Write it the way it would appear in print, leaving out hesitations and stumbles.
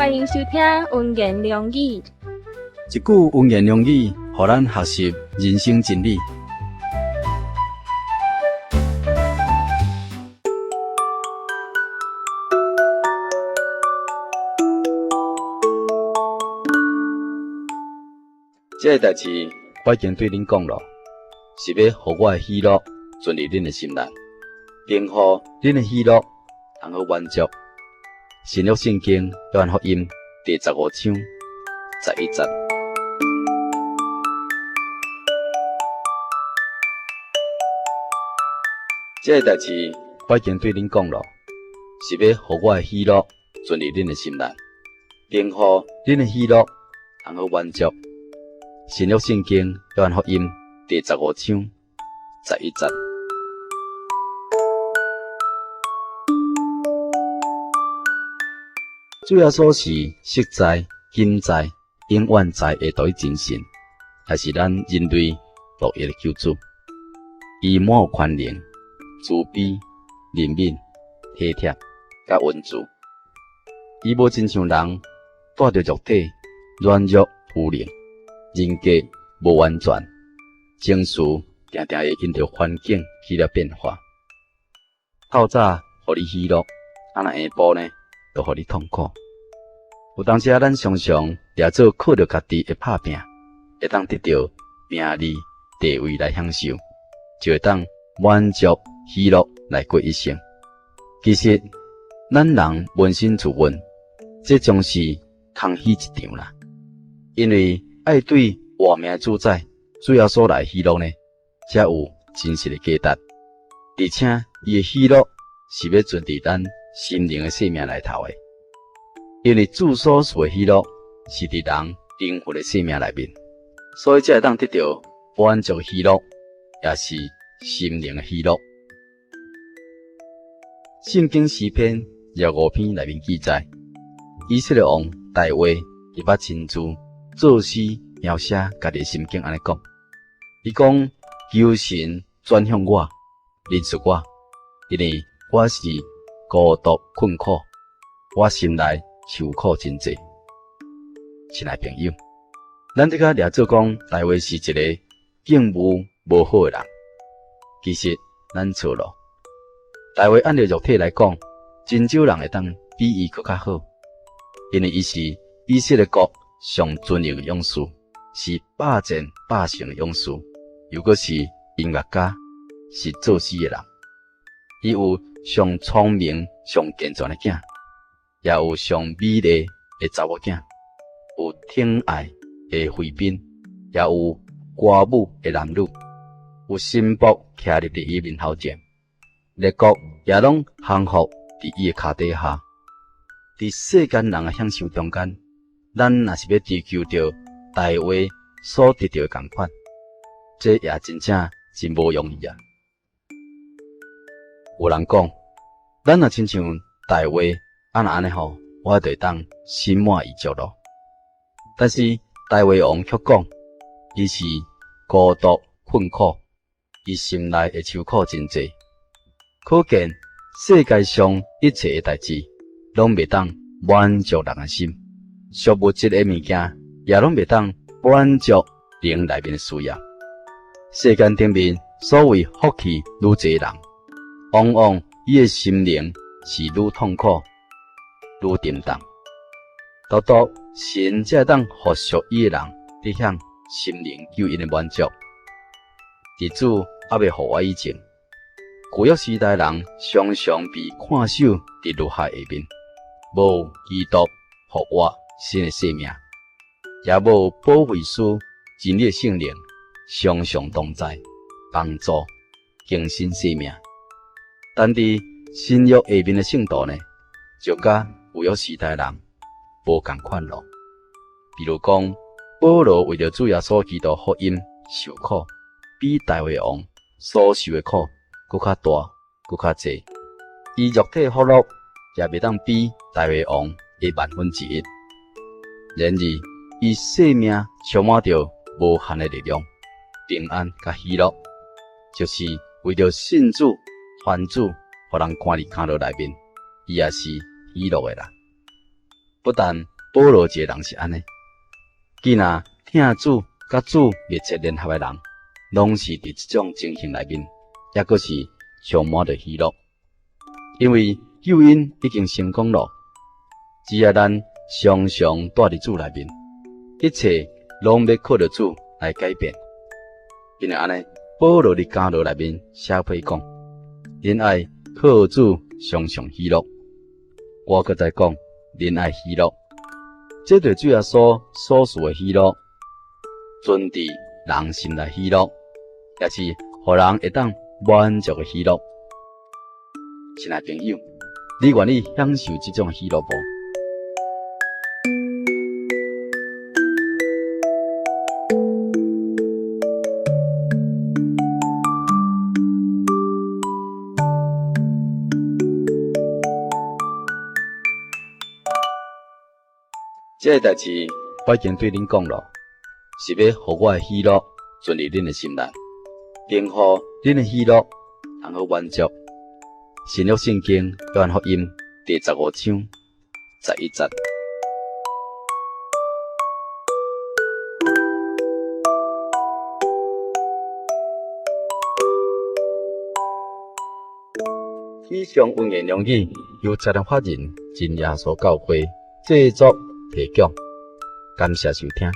歡迎收聽溫言良語。一句溫言良語，予咱學習人生真理。這个代誌我已經對恁講囉，是欲予我的喜樂存佇恁的心內，並予恁的喜樂通好滿足。新約聖經約翰福音第15章11節。這个代誌我已經對恁講囉，是欲予我的喜樂存佇恁的心內，並予恁的喜樂通好滿足。新約聖經約翰福音第15章11節。主耶穌是實在、今在、永遠在的獨一真神，也是咱人類獨一的救主。伊滿有權能、慈悲、憐憫、體貼、佮恩慈。伊無親像人帶著肉體軟弱虛靈，人格無完全，情緒定定會因著環境起了變化。透早予你喜樂，啊若下晡呢，就予你痛苦。有當時啊，咱常常掠做靠著家己會拍拚，會當得著名利地位來享受，就會當滿足喜樂來過一生。其實，咱人捫心自問，這將是空虛一場啦。因為愛對活命的主宰主耶穌來喜樂呢，才有真實的價值。而且，伊的喜樂是欲存佇咱心靈的生命內頭的。因為主所賜的喜樂是佇人靈魂的生命內面，所以才會當得著滿足喜樂，也是心靈的喜樂。聖經詩篇25篇內面記載，以色列王大衛伊捌親自作詩描寫家己的心境，按呢講，伊講，求神轉向我，憐恤我，因為我是孤獨困苦，我心內受苦真濟。親愛朋友，咱這個掠做講大衛是一个境遇無好的人，其實咱錯囉。大衛按著肉體來講，真少人會當比伊閣較好，因為伊是以色列國上尊榮的勇士，是百戰百勝的勇士，又閣是音樂家，是作詩的人。伊有上聰明、上健全的囝，也有上美麗的查某囝，有疼愛的妃嬪，也有歌舞的男女，有臣僕徛立佇伊面頭前，列國也攏降服佇伊的跤底下。佇世間人的享受中間，咱若是欲追求著大衛所得著的仝款，這也真正真無容易啊！有人講，咱若親像大衛，啊若按呢吼，我就會當心滿意足囉。但是大衛王卻講，伊是孤獨困苦，伊心內的愁苦真濟。可見世界上一切的代誌，攏袂當滿足人的心，俗物質的物件也攏袂當滿足靈內面的需要。世間頂面所謂福氣愈濟的人，往往伊的心靈是愈痛苦、愈沉重。獨獨神才會當予屬伊的人得享心靈救恩的滿足。佇主猶未復活以前，舊約時代人常常被看守佇律法下面，無基督復活新的生命，也無保惠師真理的聖靈常常同在幫助更新生命。但佇新約下面的聖徒呢，就佮舊約時代人無仝款囉。比如講，保羅為著主耶穌基督福音受苦，比大衛王所受的苦閣較大，閣較濟。伊肉體福樂也袂當比大衛王的萬分之一。然而，伊生命充滿著無限的力量、平安佮喜樂，就是為著信主、傳主，予人關佇監牢內面，伊也是喜樂的啦。不但保羅一个人是按呢，既若疼主佮主密切聯合的人，攏是佇這種情形內面，抑閣是充滿著喜樂，因為救恩已經成功咯。只要咱常常蹛佇主內面，一切攏欲靠著主來改變。因為按呢，保羅佇監牢內面寫批講：恁愛靠主常常喜樂。我閣再講，恁愛喜樂。這對主耶穌所賜的喜樂，存佇人心內喜樂，也是予人會當滿足的喜樂。親愛朋友，你願意享受這種喜樂無？這个代誌我已經對恁講咯，是欲予我的喜樂存佇恁的心內，並予恁的喜樂通好滿足。新約聖經約翰福音第15章11節。以上溫言良語由財團法人真耶穌教會製作提供，感謝收聽。